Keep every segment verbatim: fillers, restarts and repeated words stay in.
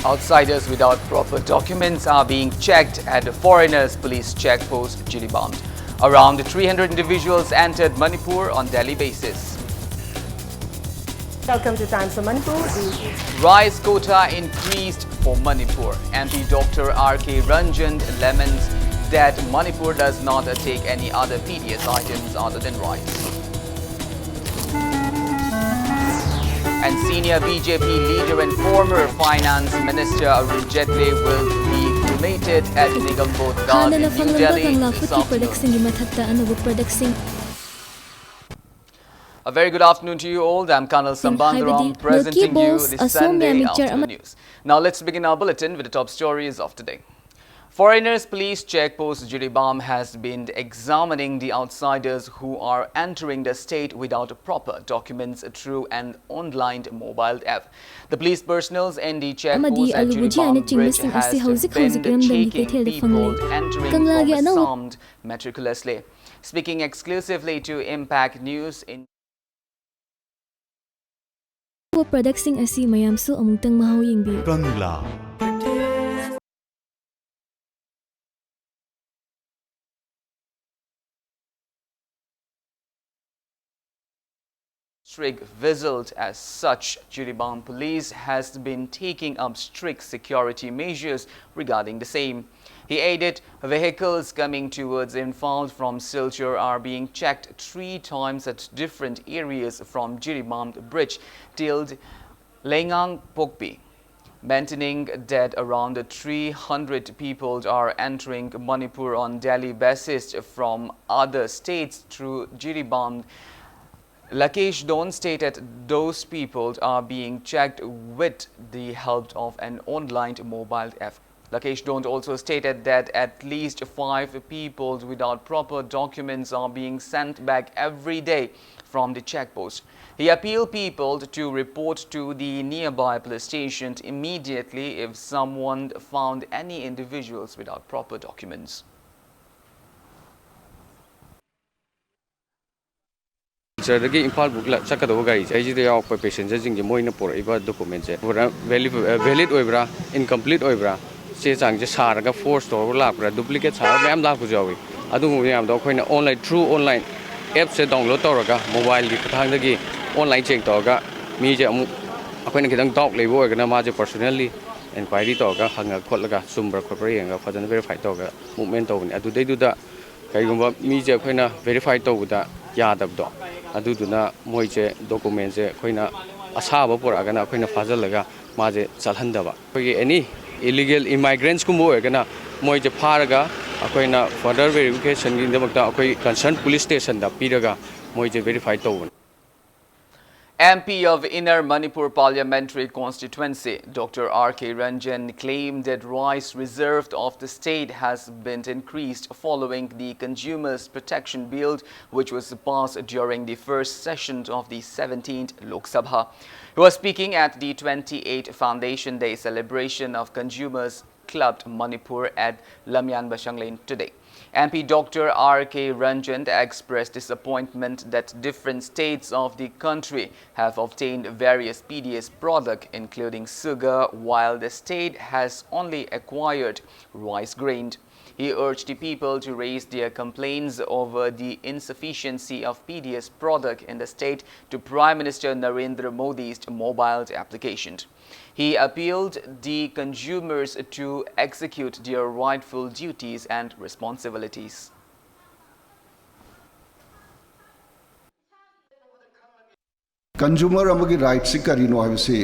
Outsiders without proper documents are being checked at the foreigners police check post Jiribam. Around three hundred individuals entered Manipur on daily basis. Welcome to Times of Manipur. Rice quota increased for Manipur. M P Doctor R K Ranjan laments that Manipur does not take any other P D S items other than rice. And senior B J P leader and former finance minister Arun Jaitley will be cremated at Nigambodh Ghat in New Delhi this afternoon. A very good afternoon to you all. I'm Colonel Sambandram, presenting you the Sunday afternoon news. Now let's begin our bulletin with the top stories of today. Foreigners police check post Jiribam has been examining the outsiders who are entering the state without proper documents through an online mobile app. The police personnel's N D check post at Jiribam Bridge has been checking people entering from Assam matricularously. Speaking exclusively to Impact News in ꯄꯣꯠ ꯄ꯭ꯔꯗꯛꯁꯤꯡ ꯑꯁꯤ ꯃꯌꯥꯝꯁꯨ ꯑꯃꯨꯛꯇꯪ ꯃꯍꯥꯎ ꯌꯦꯡꯕꯤꯌꯨ꯫ ꯀꯪꯂꯥ꯫ Strict visited as such, Jiribam police has been taking up strict security measures regarding the same. He added, vehicles coming towards Imphal from Silchar are being checked three times at different areas from Jiribam Bridge till Lengang Pokpi, maintaining that around three hundred people are entering Manipur on daily basis from other states through Jiribam. Lakesh Don stated those people are being checked with the help of an online mobile app. Lakesh Don also stated that at least five people without proper documents are being sent back every day from the checkpost. He appealed people to report to the nearby police station immediately if someone found any individuals without proper documents. ꯁꯤꯗꯒꯤ Imphal book ꯆꯠꯀꯗꯧꯕ ꯒꯥꯔꯤꯁꯦ, ꯑꯩꯁꯤꯗ ꯌꯥꯎꯔꯛꯄ ꯄꯦꯁꯦꯟꯖꯔꯁꯤꯡꯁꯦ ꯃꯣꯏꯅ ꯄꯨꯔꯛꯏꯕ ꯗꯣꯀꯨꯃꯦꯟꯁꯦ valid ꯑꯣꯏꯕ꯭ꯔꯥ, incomplete ꯑꯣꯏꯕ꯭ꯔꯥ, ꯆꯦ ꯆꯥꯡꯁꯦ ꯁꯥꯔꯒ ꯐꯣꯔꯖ ꯇꯧꯔꯒ ꯂꯥꯛꯄ꯭ꯔꯥ, ꯗꯨꯄ꯭ꯂꯤꯀꯦꯠ ꯁꯥꯔꯒ ꯃꯌꯥꯝ ꯂꯥꯛꯄꯁꯨ ꯌꯥꯎꯏ꯫ ꯑꯗꯨꯒꯨꯝꯕ ꯃꯌꯥꯝꯗꯣ ꯑꯩꯈꯣꯏꯅ ꯑꯣꯟꯂꯥꯏꯟ, ꯊ꯭ꯔꯨ ꯑꯣꯟꯂꯥꯏꯟ ꯑꯦꯞꯁꯦ ꯗꯥꯎꯟꯂꯣꯗ ꯇꯧꯔꯒ, ꯃꯣꯕꯥꯏꯜꯒꯤ ꯈꯨꯠꯊꯥꯡꯗꯒꯤ ꯑꯣꯟꯂꯥꯏꯟ ꯆꯦꯛ ꯇꯧꯔꯒ, ꯃꯤꯁꯦ ꯑꯃꯨꯛ ꯑꯩꯈꯣꯏꯅ ꯈꯤꯇꯪ ꯗꯥꯎꯠ ꯂꯩꯕ ꯑꯣꯏꯔꯒꯅ ꯃꯥꯁꯦ ꯄꯔꯁꯣꯅꯦꯜꯂꯤ ꯏꯟꯀ꯭ꯋꯥꯏꯔꯤ ꯇꯧꯔꯒ ꯍꯪꯉ ꯈꯣꯠꯂꯒ ꯆꯨꯝꯕ꯭ꯔꯥ ꯈꯣꯠꯄ꯭ꯔꯥ ꯌꯦꯡꯉꯒ ꯐꯖꯅ ꯚꯦꯔꯤꯐꯥꯏ ꯇꯧꯔꯒ ꯃꯨꯞꯃꯦꯟ ꯇꯧꯕꯅꯤ꯫ ꯑꯗꯨꯗꯩꯗꯨꯗ ꯀꯩꯒꯨꯝꯕ ꯃꯤꯁꯦ ꯑꯩꯈꯣꯏꯅ ꯚꯦꯔꯤꯐꯥꯏ ꯇꯧꯕꯗ ꯌꯥꯗꯕꯗꯣ, ꯑꯗꯨꯗꯨꯅ ꯃꯣꯏꯁꯦ ꯗꯣꯀꯨꯃꯦꯟꯁꯦ ꯑꯩꯈꯣꯏꯅ ꯑꯁꯥꯕ ꯄꯨꯔꯛꯑꯒꯅ ꯑꯩꯈꯣꯏꯅ ꯐꯥꯖꯤꯜꯂꯒ ꯃꯥꯁꯦ ꯆꯠꯍꯟꯗꯕ꯫ ꯑꯩꯈꯣꯏꯒꯤ ꯑꯦꯅꯤ ꯏꯂꯤꯒꯦꯜ ꯏꯃꯥꯏꯒ꯭ꯔꯦꯟꯁꯀꯨꯝꯕ ꯑꯣꯏꯔꯒꯅ ꯃꯣꯏꯁꯦ ꯐꯥꯔꯒ ꯑꯩꯈꯣꯏꯅ ꯐꯔꯗꯔ ꯚꯦꯔꯤꯐꯤꯀꯦꯁꯟꯒꯤꯗꯃꯛꯇ ꯑꯩꯈꯣꯏ ꯀꯟꯁꯔꯟ ꯄꯨꯂꯤꯁ ꯁ꯭ꯇꯦꯁꯟꯗ ꯄꯤꯔꯒ ꯃꯣꯏꯁꯦ ꯚꯦꯔꯤꯐꯥꯏ ꯇꯧꯕꯅꯤ꯫ M P of Inner Manipur Parliamentary Constituency, Doctor R K Ranjan, claimed that rice reserve of the state has been increased following the Consumers Protection Bill, which was passed during the first session of the seventeenth Lok Sabha. He was speaking at the twenty-eighth Foundation Day celebration of Consumers Club Manipur at Lamyan Bashanglane today. M P Doctor R K Ranjan expressed disappointment that different states of the country have obtained various P D S products, including sugar, while the state has only acquired rice grain. He urged the people to raise their complaints over the insufficiency of P D S product in the state to Prime Minister Narendra Modi's mobile application. He appealed the consumers to execute their rightful duties and responsibilities. Consumer ꯑꯃꯒꯤ ꯔꯥꯏꯠꯁꯤ ꯀꯔꯤꯅꯣ ꯍꯥꯏꯕꯁꯤ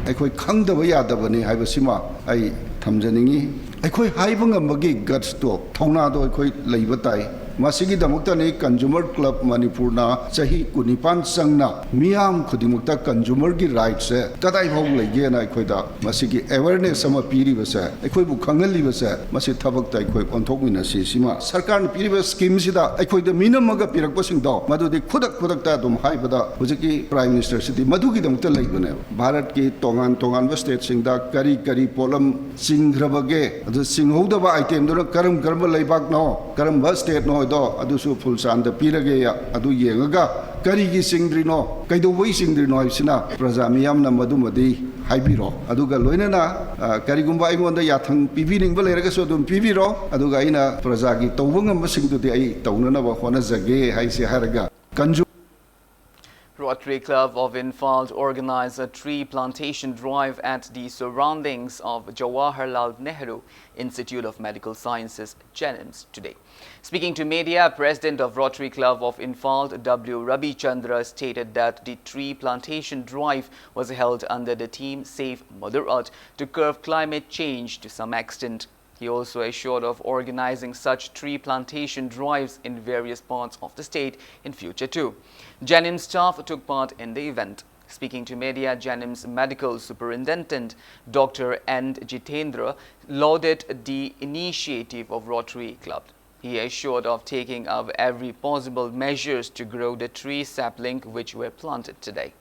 ꯑꯩꯈꯣꯏ ꯈꯪꯗꯕ ꯌꯥꯗꯕꯅꯤ ꯍꯥꯏꯕꯁꯤꯃ ꯑꯩ ꯊꯝꯖꯅꯤꯡꯏ꯫ ꯑꯩꯈꯣꯏ ꯍꯥꯏꯕ ꯉꯝꯕꯒꯤ ꯒꯠꯁꯇꯣ, ꯊꯧꯅꯥꯗꯣ ꯑꯩꯈꯣꯏ ꯂꯩꯕ ꯇꯥꯏ꯫ ꯃꯁꯤꯒꯤꯗꯃꯛꯇꯅꯤ ꯀꯟꯖꯨꯃꯔ ꯀ꯭ꯂꯕ ꯃꯅꯤꯄꯨꯔꯅ ꯆꯍꯤ ꯀꯨꯟꯅꯤꯄꯥꯟ ꯆꯪꯅ ꯃꯤꯌꯥꯝ ꯈꯨꯗꯤꯡꯃꯛꯇ ꯀꯟꯖꯨꯃꯔꯒꯤ ꯔꯥꯏꯠꯁꯦ ꯀꯗꯥꯏ ꯐꯥꯎ ꯂꯩꯒꯦꯅ ꯑꯩꯈꯣꯏꯗ ꯃꯁꯤꯒꯤ ꯑꯦꯋꯦꯔꯅꯦꯁ ꯑꯃ ꯄꯤꯔꯤꯕꯁꯦ, ꯑꯩꯈꯣꯏꯕꯨ ꯈꯪꯍꯜꯂꯤꯕꯁꯦ, ꯃꯁꯤ ꯊꯕꯛꯇ ꯑꯩꯈꯣꯏ ꯑꯣꯟꯊꯣꯛꯃꯤꯟꯅꯁꯤ꯫ ꯁꯤꯃ ꯁꯔꯀꯥꯔꯅ ꯄꯤꯔꯤꯕ ꯁ꯭ꯀꯤꯝꯁꯤꯗ ꯑꯩꯈꯣꯏꯗ ꯃꯤꯅꯝꯃꯒ ꯄꯤꯔꯛꯄꯁꯤꯡꯗꯣ ꯃꯗꯨꯗꯤ ꯈꯨꯗꯛ ꯈꯨꯗꯛꯇ ꯑꯗꯨꯝ ꯍꯥꯏꯕꯗ ꯍꯧꯖꯤꯛꯀꯤ ꯄ꯭ꯔꯥꯏꯝ ꯃꯤꯅꯤꯁꯇꯔꯁꯤꯗꯤ ꯃꯗꯨꯒꯤꯗꯃꯛꯇ ꯂꯩꯕꯅꯦꯕ꯫ ꯚꯥꯔꯠꯀꯤ ꯇꯣꯉꯥꯟ ꯇꯣꯉꯥꯟꯕ ꯁ꯭ꯇꯦꯠꯁꯤꯡꯗ ꯀꯔꯤ ꯀꯔꯤ ꯄꯣꯠꯂꯝ ꯆꯤꯡꯈ꯭ꯔꯕꯒꯦ, ꯑꯗꯨ ꯆꯤꯡꯍꯧꯗꯕ ꯑꯥꯏꯇꯦꯝꯗꯨꯅ ꯀꯔꯝ ꯀꯔꯝꯕ ꯂꯩꯕꯥꯛꯅꯣ, ꯀꯔꯝꯕ ꯁ꯭ꯇꯦꯠꯅꯣ ꯍꯥꯏꯗꯣ ꯑꯗꯨꯁꯨ ꯐꯨꯜ ꯆꯥꯟꯗ ꯄꯤꯔꯒꯦ꯫ ꯑꯗꯨ ꯌꯦꯡꯉꯒ ꯀꯔꯤꯒꯤ ꯆꯤꯡꯗ꯭ꯔꯤꯅꯣ, ꯀꯩꯗꯧꯕꯩ ꯆꯤꯡꯗ꯭ꯔꯤꯅꯣ ꯍꯥꯏꯕꯁꯤꯅ ꯄ꯭ꯔꯖꯥ ꯃꯤꯌꯥꯝꯅ ꯃꯗꯨꯃꯗꯤ ꯍꯥꯏꯕꯤꯔꯣ꯫ ꯑꯗꯨꯒ ꯂꯣꯏꯅꯅ, ꯑ, ꯀꯔꯤꯒꯨꯝꯕ ꯑꯩꯉꯣꯟꯗ ꯌꯥꯊꯪ ꯄꯤꯕꯤꯅꯤꯡꯕ ꯂꯩꯔꯒꯁꯨ ꯑꯗꯨꯝ ꯄꯤꯕꯤꯔꯣ, ꯑꯗꯨꯒ ꯑꯩꯅ ꯄ꯭ꯔꯖꯥꯒꯤ ꯇꯧꯕ ꯉꯝꯕꯁꯤꯡꯗꯨꯗꯤ ꯑꯩ ꯇꯧꯅꯅꯕ ꯍꯣꯠꯅꯖꯒꯦ ꯍꯥꯏꯁꯦ ꯍꯥꯏꯔꯒ, ꯀꯟꯖꯨ- Rotary Club of Imphal organized a tree plantation drive at the surroundings of Jawaharlal Nehru Institute of Medical Sciences, JNIMS, today. Speaking to media, President of Rotary Club of Imphal, W Ravi Chandra, stated that the tree plantation drive was held under the theme Save Mother Earth to curb climate change to some extent. He also assured of organizing such tree plantation drives in various parts of the state in future too. JNIMS staff took part in the event. Speaking to media, JNIMS Medical Superintendent Doctor N Jitendra lauded the initiative of Rotary Club. He assured of taking up every possible measures to grow the tree sapling which were planted today.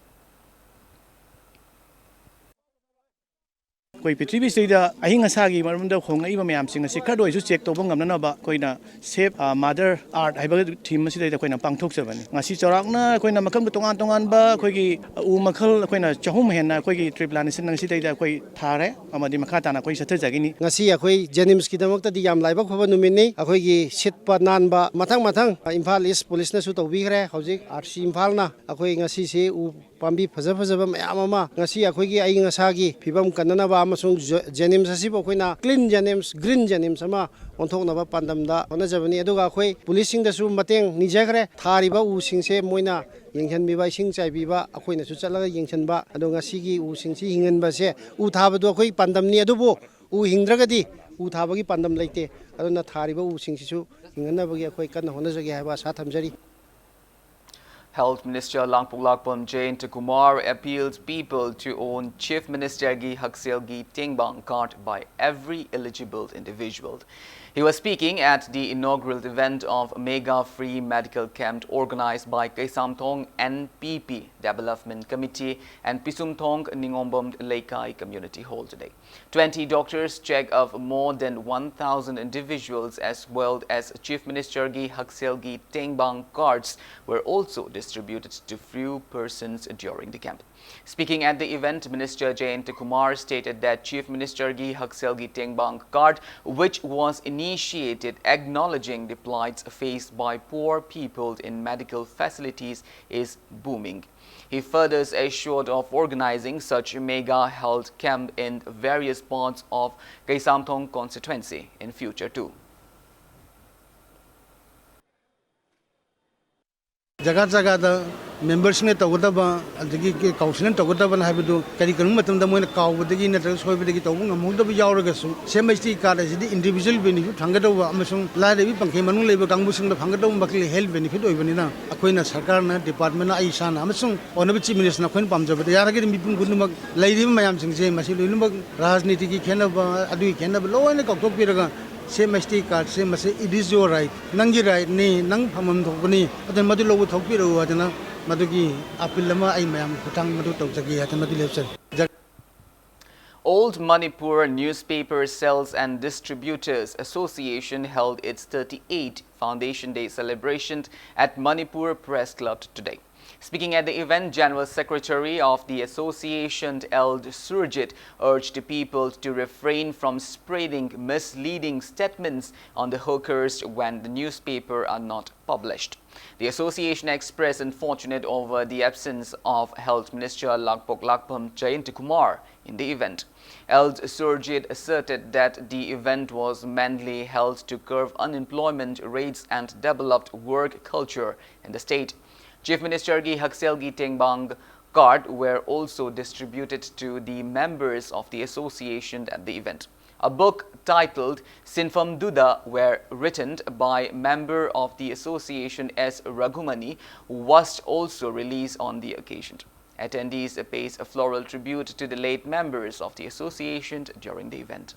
ꯑꯩꯈꯣꯏ ꯄ꯭ꯔꯤꯊꯤꯕꯤꯁꯤꯗ ꯑꯏꯪ ꯑꯁꯥꯒꯤ ꯃꯔꯝꯗ ꯍꯣꯡꯂꯛꯏꯕ ꯃꯌꯥꯝꯁꯤꯡ ꯑꯁꯤ ꯈꯔꯗ ꯑꯣꯏꯔꯁꯨ check ꯇꯧꯕ ꯉꯝꯅꯅꯕ ꯑꯩꯈꯣꯏꯅ ꯁꯦꯞ ꯃꯥꯗꯔ ꯑꯥꯔꯠ ꯍꯥꯏꯕ ꯊꯤꯝ ꯑꯁꯤꯗꯩꯗ ꯑꯩꯈꯣꯏꯅ ꯄꯥꯡꯊꯣꯛꯆꯕꯅꯤ꯫ ꯉꯁꯤ ꯆꯥꯎꯔꯥꯛꯅ ꯑꯩꯈꯣꯏꯅ ꯃꯈꯜ ꯇꯣꯉꯥꯟ ꯇꯣꯉꯥꯟꯕ ꯑꯩꯈꯣꯏꯒꯤ ꯎ ꯃꯈꯜ ꯑꯩꯈꯣꯏꯅ ꯆꯍꯨꯝ ꯍꯦꯟꯅ ꯑꯩꯈꯣꯏꯒꯤ ꯇ꯭ꯔꯤ ꯄ꯭ꯂꯥꯟꯇꯦꯁꯟ ꯑꯁꯤꯗꯩꯗ ꯑꯩꯈꯣꯏ ꯊꯥꯔꯦ ꯑꯃꯗꯤ ꯃꯈꯥ ꯇꯥꯅ ꯑꯩꯈꯣꯏ ꯆꯠꯊꯖꯒꯅꯤ꯫ ꯉꯁꯤ ꯑꯩꯈꯣꯏ ꯖꯦꯅꯤꯝꯁꯀꯤꯗꯃꯛꯇꯗꯤ ꯌꯥꯝ ꯂꯥꯏꯕꯛ ꯐꯕ ꯅꯨꯃꯤꯠꯅꯤ꯫ ꯑꯩꯈꯣꯏꯒꯤ ꯁꯤꯠꯄ ꯅꯥꯟꯕ ꯃꯊꯪ ꯃꯊꯪ ꯏꯝꯐꯥꯜ ꯏꯁ ꯄꯨꯂꯤꯁꯅꯁꯨ ꯇꯧꯕꯤꯈ꯭ꯔꯦ꯫ ꯍꯧꯖꯤꯛ ꯑꯥꯔ ꯁꯤ ꯏꯝꯐꯥꯜꯅ ꯑꯩꯈꯣꯏ ꯉꯁꯤꯁꯤ ꯎ ꯄꯥꯝꯕꯤ ꯐꯖ ꯐꯖꯕ ꯃꯌꯥꯝ ꯑꯃ ꯉꯁꯤ ꯑꯩꯈꯣꯏꯒꯤ ꯑꯏꯪ ꯑꯁꯥꯒꯤ ꯐꯤꯕꯝ ꯀꯟꯅꯅꯕ ꯑꯃꯁꯨꯡ ꯖ-, ꯖꯦꯅꯤꯝꯁ ꯑꯁꯤꯕꯨ ꯑꯩꯈꯣꯏꯅ ꯀ꯭ꯂꯤꯟ ꯖꯦꯅꯤꯝꯁ, ꯒ꯭ꯔꯤꯟ ꯖꯦꯅꯤꯝꯁ ꯑꯃ ꯑꯣꯟꯊꯣꯛꯅꯕ ꯄꯥꯟꯗꯝꯗ ꯍꯣꯠꯅꯖꯕꯅꯤ꯫ ꯑꯗꯨꯒ ꯑꯩꯈꯣꯏ ꯄꯨꯂꯤꯁꯁꯤꯡꯗꯁꯨ ꯃꯇꯦꯡ ꯅꯤꯖꯈ꯭ꯔꯦ꯫ ꯊꯥꯔꯤꯕ ꯎꯁꯤꯡꯁꯦ ꯃꯣꯏꯅ ꯌꯦꯡꯁꯤꯟꯕꯤꯕ, ꯏꯁꯤꯡ ꯆꯥꯏꯕꯤꯕ, ꯑꯩꯈꯣꯏꯅꯁꯨ ꯆꯠꯂꯒ ꯌꯦꯡꯁꯤꯟꯕ꯫ ꯑꯗꯣ ꯉꯁꯤꯒꯤ ꯎꯁꯤꯡꯁꯤ ꯍꯤꯡꯍꯟꯕꯁꯦ, ꯎ ꯊꯥꯕꯗꯣ ꯑꯩꯈꯣꯏ ꯄꯥꯟꯗꯝꯅꯤ, ꯑꯗꯨꯕꯨ ꯎ ꯍꯤꯡꯗ꯭ꯔꯒꯗꯤ ꯎ ꯊꯥꯕꯒꯤ ꯄꯥꯟꯗꯝ ꯂꯩꯇꯦ꯫ ꯑꯗꯨꯅ ꯊꯥꯔꯤꯕ ꯎꯁꯤꯡꯁꯤꯁꯨ ꯍꯤꯡꯍꯟꯅꯕꯒꯤ ꯑꯩꯈꯣꯏ ꯀꯟꯅ ꯍꯣꯠꯅꯖꯒꯦ ꯍꯥꯏꯕ ꯑꯁꯥ ꯊꯝꯖꯔꯤ꯫ Health Minister Langpoklakpam Jayantakumar appealed people to own Chief Minister Gi Hakselgi Tengbang card by every eligible individual. He was speaking at the inaugural event of Mega Free Medical Camp organized by Keisamthong N P P Development Committee and Pisumthong Ningombam Leikai Community Hall today. Twenty doctors check of more than one thousand individuals as well as Chief Minister Gi Hakselgi Tengbang cards were also distributed. distributed to few persons during the camp. Speaking at the event, Minister Jayanta Kumar stated that Chief Minister Gi Hakselgi Tengbang card, which was initiated acknowledging the plights faced by poor people in medical facilities, is booming. He further assured of organizing such mega health camp in various parts of Kaisamthong constituency in future too. ꯖꯒꯥ ꯖꯒꯥꯗ ꯃꯦꯝꯕꯔꯁꯤꯡꯅ ꯇꯧꯒꯗꯕ, ꯑꯗꯒꯤ ꯀꯥꯎꯟꯁꯤꯜꯅ ꯇꯧꯒꯗꯕꯅ ꯍꯥꯏꯕꯗꯨ ꯀꯔꯤ ꯀꯔꯝꯕ ꯃꯇꯝꯗ ꯃꯣꯏꯅ ꯀꯥꯎꯕꯗꯒꯤ ꯅꯠꯇ꯭ꯔꯒ ꯁꯣꯏꯕꯗꯒꯤ ꯇꯧꯕ ꯉꯝꯍꯧꯗꯕ ꯌꯥꯎꯔꯒꯁꯨ, ꯁꯤ ꯑꯦꯝ ꯑꯩꯆ ꯇꯤ ꯀꯥꯔꯗ ꯑꯁꯤꯗꯤ ꯏꯟꯗꯤꯕꯤꯖꯨꯋꯦꯜ ꯕꯦꯅꯤꯐꯤꯠ ꯐꯪꯒꯗꯧꯕ ꯑꯃꯁꯨꯡ ꯂꯥꯏꯔꯕꯤ ꯄꯟꯈꯦꯜ ꯃꯅꯨꯡ ꯂꯩꯕ ꯀꯥꯡꯕꯨꯁꯤꯡꯗ ꯐꯪꯒꯗꯧꯕ ꯃꯈꯩ ꯍꯦꯜꯊ ꯕꯦꯅꯤꯐꯤꯠ ꯑꯣꯏꯕꯅꯤꯅ, ꯑꯩꯈꯣꯏꯅ ꯁꯔꯀꯥꯔꯅ, ꯗꯤꯄꯥꯔꯠꯃꯦꯟꯅ, ꯑꯩ ꯏꯁꯥꯅ ꯑꯃꯁꯨꯡ ꯑꯣꯅꯔꯦꯕꯜ ꯆꯤꯐ ꯃꯤꯅꯤꯁꯇꯔꯅ ꯑꯩꯈꯣꯏꯅ ꯄꯥꯝꯖꯕꯗ ꯌꯥꯔꯒꯗꯤ ꯃꯤꯄꯨꯝ ꯈꯨꯗꯤꯡꯃꯛ, ꯂꯩꯔꯤꯕ ꯃꯌꯥꯝꯁꯤꯡꯁꯦ, ꯃꯁꯤ ꯂꯣꯏꯅꯃꯛ ꯔꯥꯖꯅꯤꯇꯤꯒꯤ ꯈꯦꯠꯅꯕ, ꯑꯗꯨꯒꯤ ꯈꯦꯠꯅꯕ ꯂꯣꯏꯅ ꯀꯥꯎꯊꯣꯛꯄꯤꯔꯒ, ꯁꯤ ꯑꯦꯝ ꯑꯩꯆ ꯇꯤ ꯀꯥꯔꯗꯁꯦ, ꯃꯁꯤ it is your right, ꯅꯪꯒꯤ ꯔꯥꯏꯠꯅꯤ, ꯅꯪ ꯐꯪꯐꯝ ꯊꯣꯛꯄꯅꯤ, ꯑꯗꯨꯅ ꯃꯗꯨ ꯂꯧꯕ ꯊꯣꯛꯄꯤꯔꯛꯎ ꯍꯥꯏꯗꯅ ꯃꯗꯨꯒꯤ ꯑꯄꯤꯜ ꯑꯃ ꯑꯩ ꯃꯌꯥꯝꯒꯤ ꯈꯨꯠꯊꯥꯡ ꯃꯗꯨ ꯇꯧꯖꯒꯦ ꯍꯥꯏꯗꯅ ꯃꯗꯨ ꯂꯦꯞꯆꯔꯤ꯫ All Manipur Newspaper Sales and Distributors Association held its thirty-eighth Foundation Day celebration at Manipur Press Club today. Speaking at the event, General Secretary of the association, L. Surjit, urged the people to refrain from spreading misleading statements on the hawkers when the newspaper are not published. The association expressed unfortunate over the absence of Health Minister Lakpok Lakpam Jayantakumar in the event. L. Surjit asserted that the event was mainly held to curb unemployment rates and developed work culture in the state. Chief Minister Gi Hakselgi Tengbang card were also distributed to the members of the association at the event. A book titled Sinfam Duda were written by member of the association S. Raghumani was also released on the occasion. Attendees pays a floral tribute to the late members of the association during the event.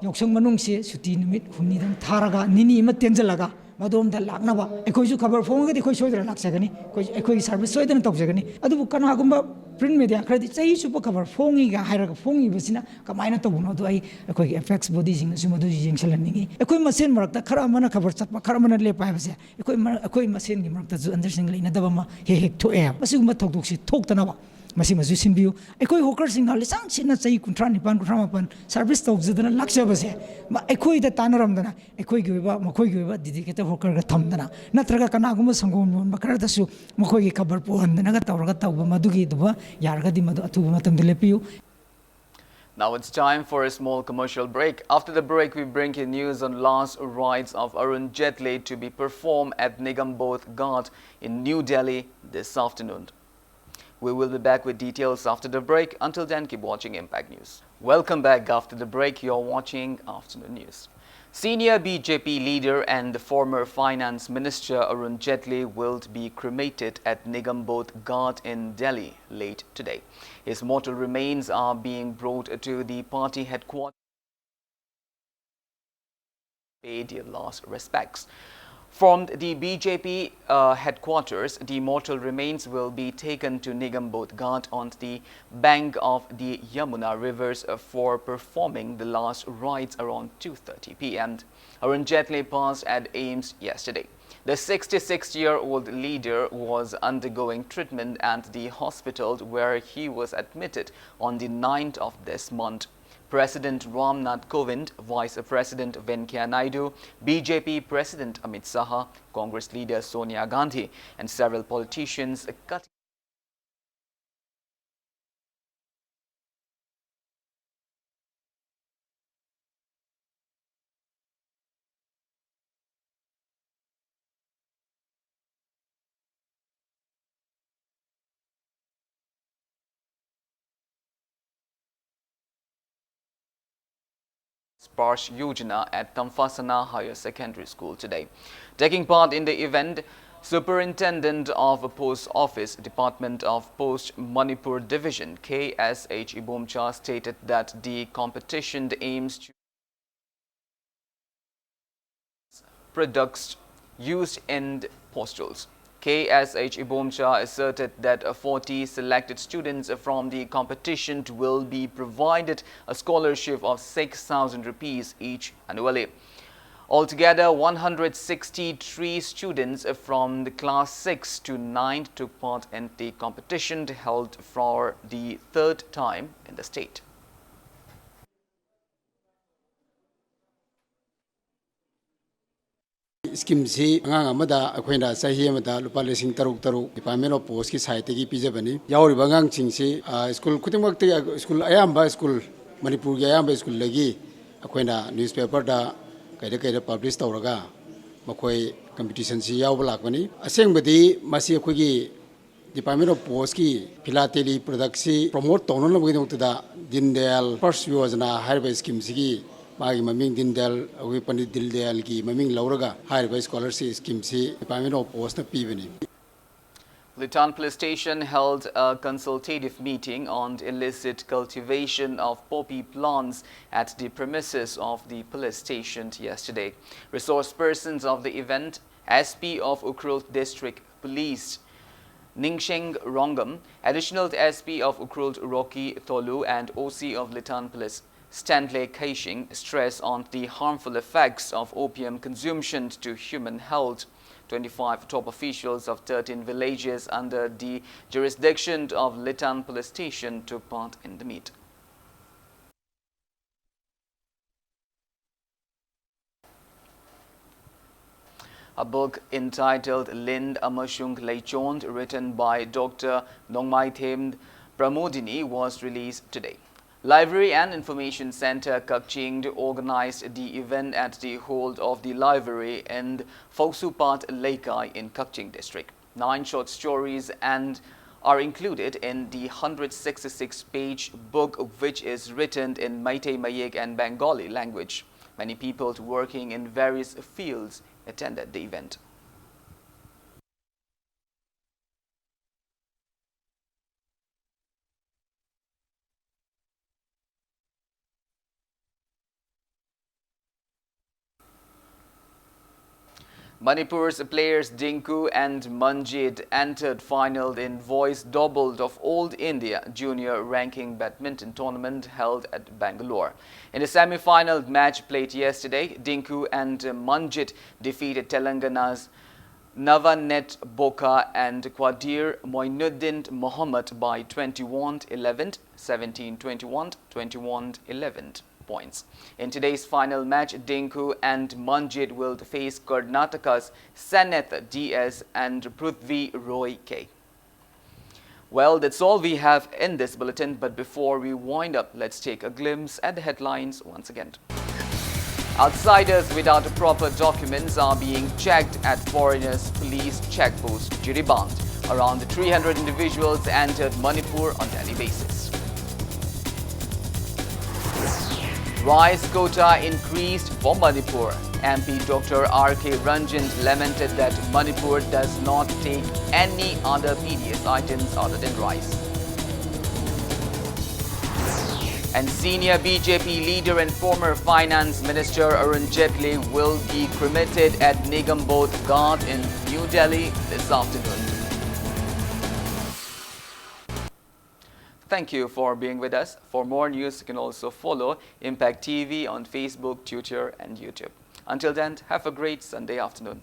ꯌꯥꯎꯁꯪ ꯃꯅꯨꯡꯁꯤ ꯁꯨꯇꯤ ꯅꯨꯃꯤꯠ ꯍꯨꯝꯅꯤꯗꯪ ꯊꯥꯔꯒ, ꯅꯤꯅꯤ ꯑꯃ ꯇꯦꯟꯁꯤꯜꯂꯒ, ꯃꯗꯣꯝꯗ ꯂꯥꯛꯅꯕ ꯑꯩꯈꯣꯏꯁꯨ ꯈꯕꯔ ꯐꯣꯡꯉꯒꯗꯤ ꯑꯩꯈꯣꯏ ꯁꯣꯏꯗꯅ ꯂꯥꯛꯆꯒꯅꯤ, ꯑꯩꯈꯣꯏ, ꯑꯩꯈꯣꯏꯒꯤ ꯁꯥꯔꯚꯤꯁ ꯁꯣꯏꯗꯅ ꯇꯧꯖꯒꯅꯤ꯫ ꯑꯗꯨꯕꯨ ꯀꯅꯥꯒꯨꯝꯕ ꯄ꯭ꯔꯤꯟ ꯃꯦꯗꯤꯌꯥ ꯈꯔꯗꯤ ꯆꯍꯤ ꯆꯨꯞꯄ ꯈꯕꯔ ꯐꯣꯡꯉꯤꯒ ꯍꯥꯏꯔꯒ ꯐꯣꯡꯉꯤꯕꯁꯤꯅ ꯀꯃꯥꯏꯅ ꯇꯧꯕꯅꯣ? ꯑꯗꯨ ꯑꯩ ꯑꯩꯈꯣꯏꯒꯤ ꯑꯦꯄꯦꯛꯁ ꯕꯣꯗꯤꯁꯤꯡꯅꯁꯨ ꯃꯗꯨꯁꯨ ꯌꯦꯡꯁꯤꯜꯍꯟꯅꯤꯡꯉꯤ꯫ ꯑꯩꯈꯣꯏ ꯃꯁꯦꯟ ꯃꯔꯛꯇ ꯈꯔ ꯑꯃꯅ ꯈꯕꯔ ꯆꯠꯄ, ꯈꯔ ꯑꯃꯅ ꯂꯦꯞꯄ ꯍꯥꯏꯕꯁꯦ ꯑꯩꯈꯣꯏ ꯃꯔ-, ꯑꯩꯈꯣꯏ ꯃꯁꯦꯟꯒꯤ ꯃꯔꯛꯇꯁꯨ ꯑꯟꯗꯔꯁꯇꯦꯟꯗꯤꯡ ꯂꯩꯅꯗꯕ ꯑꯃ ꯍꯦꯛ ꯍꯦꯛ ꯊꯣꯛꯑꯦ꯫ ꯃꯁꯤꯒꯨꯝꯕ ꯊꯧꯗꯣꯛꯁꯤ ꯊꯣꯛꯇꯅꯕ ꯃꯁꯤꯃꯁꯨ ꯁꯤꯟꯕꯤꯌꯨ꯫ ꯑꯩꯈꯣꯏ ꯍꯣꯀꯔꯁꯤꯡꯅ ꯂꯤꯁꯥꯡ ꯁꯤꯠꯅ ꯆꯍꯤ ꯀꯨꯟꯊ꯭ꯔꯥ ꯅꯤꯄꯥꯟ, ꯀꯨꯟꯊ꯭ꯔꯥ ꯃꯥꯄꯟ ꯁꯥꯔꯚꯤꯁ ꯇꯧꯖꯗꯅ ꯂꯥꯛꯆꯕꯁꯦ, ꯃ-, ꯑꯩꯈꯣꯏꯗ ꯇꯥꯟꯅꯔꯝꯗꯅ ꯑꯩꯈꯣꯏꯒꯤ ꯑꯣꯏꯕ, ꯃꯈꯣꯏꯒꯤ ꯑꯣꯏꯕ ꯗꯦꯗꯤꯀꯦꯇꯦꯗ ꯍꯣꯀꯔꯒ ꯊꯝꯗꯅ, ꯅꯠꯇ꯭ꯔꯒ ꯀꯅꯥꯒꯨꯝꯕ ꯁꯪꯒꯣꯝ ꯌꯣꯟꯕ ꯈꯔꯗꯁꯨ ꯃꯈꯣꯏꯒꯤ ꯈꯕꯔ ꯄꯨꯍꯟꯗꯅꯒ ꯇꯧꯔꯒ ꯇꯧꯕ, ꯃꯗꯨꯒꯤꯗꯨꯃ ꯌꯥꯔꯒꯗꯤ ꯃꯗꯨ ꯑꯊꯨꯕ ꯃꯇꯝꯗ ꯂꯦꯞꯄꯤꯌꯨ꯫ Now it's time for a small commercial break. After the break, we bring you news on last rites of Arun Jaitley to be performed at Nigambodh Ghat in New Delhi this afternoon. We will be back with details after the break. Until then, keep watching Impact News. Welcome back after the break. You're watching Afternoon News. Senior B J P leader and the former finance minister Arun Jaitley will be cremated at Nigambodh Ghat in Delhi late today. His mortal remains are being brought to the party headquarters. Pay their last respects. From the B J P, uh, headquarters, the mortal remains will be taken to Nigambodh Ghat on the bank of the Yamuna rivers, uh, for performing the last rites around two thirty p m. Arun Jaitley passed at AIIMS yesterday. The sixty-six-year-old leader was undergoing treatment at the hospital where he was admitted on the ninth of this month. President Ram Nath Kovind, Vice President Venkaiah Naidu, B J P President Amit Shah, Congress leader Sonia Gandhi, and several politicians cut Sparsh Yojana at Tamfasana Higher Secondary School today. Taking part in the event, Superintendent of Post Office, Department of Post, Manipur Division, K S H Ibomcha, stated that the competition aims to products used in postals. K S H Ibomcha asserted that forty selected students from the competition will be provided a scholarship of six thousand rupees each annually. Altogether, one hundred sixty-three students from the class six to nine took part in the competition held for the third time in the state. Scheme ꯁꯤ ꯑꯉꯥꯡ ꯑꯃꯗ ꯑꯩꯈꯣꯏꯅ ꯆꯍꯤ ꯑꯃꯗ ꯂꯨꯄꯥ ꯂꯤꯁꯤꯡ ꯇꯔꯨꯛ ꯇꯔꯨꯛ Department of Post ꯀꯤ side ꯇꯒꯤ ꯄꯤꯖꯕꯅꯤ꯫ ꯌꯥꯎꯔꯤꯕ ꯑꯉꯥꯡꯁꯤꯡꯁꯤ, ꯑ, school ꯈꯨꯗꯤꯡꯃꯛꯇ, school ꯑꯌꯥꯝꯕ school, ꯃꯅꯤꯄꯨꯔꯒꯤ ꯑꯌꯥꯝꯕ school ꯗꯒꯤ ꯑꯩꯈꯣꯏꯅ newspaper ꯗ ꯀꯩꯗ ꯀꯩꯗ publish ꯇꯧꯔꯒ ꯃꯈꯣꯏ competition ꯁꯤ ꯌꯥꯎꯕ ꯂꯥꯛꯄꯅꯤ꯫ ꯑꯁꯦꯡꯕꯗꯤ ꯃꯁꯤ ꯑꯩꯈꯣꯏꯒꯤ Department of Post ꯀꯤ philately product ꯁꯤ promote ꯇꯧꯅꯅꯕꯒꯤꯗꯃꯛꯇꯗ ꯗꯤꯟ ꯗꯌꯥꯜ ꯐꯔꯁ ꯌꯣꯖꯅꯥ ꯍꯥꯏꯔꯤꯕ scheme ꯁꯤꯒꯤ ꯃꯥꯒꯤ ꯃꯃꯤꯡ ꯗꯤꯟ ꯗꯌꯥꯜ, ꯑꯩꯈꯣꯏ ꯄꯟꯗꯤꯠ ꯗꯤꯟ ꯗꯌꯥꯜꯒꯤ ꯃꯃꯤꯡ ꯂꯧꯔꯒ ꯍꯥꯏꯔꯤꯕ scholarship scheme ꯁꯤ Department of Post ꯅ ꯄꯤꯕꯅꯤ꯫ Litan Police Station held a consultative meeting on illicit cultivation of poppy plants at the premises of the police station yesterday. Resource persons of the event, S P of Ukhrul District Police, Ningsheng Rongam, Additional S P of Ukhrul Rocky Tolu, and O C of Litan Police Stanley Keishing stress on the harmful effects of opium consumption to human health. Twenty-five top officials of thirteen villages under the jurisdiction of Litan Police Station took part in the meet. A book entitled Lind Amashung Leichond, written by Doctor Nongmaithem Pramodini, was released today. Library and Information Center, Kakching, organized the event at the hall of the library in Foksupat Leikai in Kakching district. Nine short stories and are included in the hundred sixty-six page book, which is written in Meitei Mayek and Bengali language. Many people working in various fields attended the event. Manipur's players Dinku and Manjit entered final in boys doubled of All India Junior Ranking Badminton Tournament held at Bangalore. In the semi-final match played yesterday, Dinku and Manjit defeated Telangana's Navanet Boka and Quadir Moinuddin Mohammad by twenty-one eleven, seventeen twenty-one, twenty-one eleven points. In today's final match, Dinku and Manjit will face Karnataka's Saneth D S and Prithvi Roy K. Well, that's all we have in this bulletin, but before we wind up, let's take a glimpse at the headlines once again. Outsiders without proper documents are being checked at foreigners' police checkpost, Jiribam. Around three hundred individuals entered Manipur on daily basis. Rice quota increased for Manipur. M P Doctor R K Ranjan lamented that Manipur does not take any other P D S items other than rice. And senior B J P leader and former Finance Minister Arun Jaitley will be cremated at Nigambodh Ghat in New Delhi this afternoon. Thank you for being with us. For more news, you can also follow Impact T V on Facebook, Twitter, and YouTube. Until then, have a great Sunday afternoon.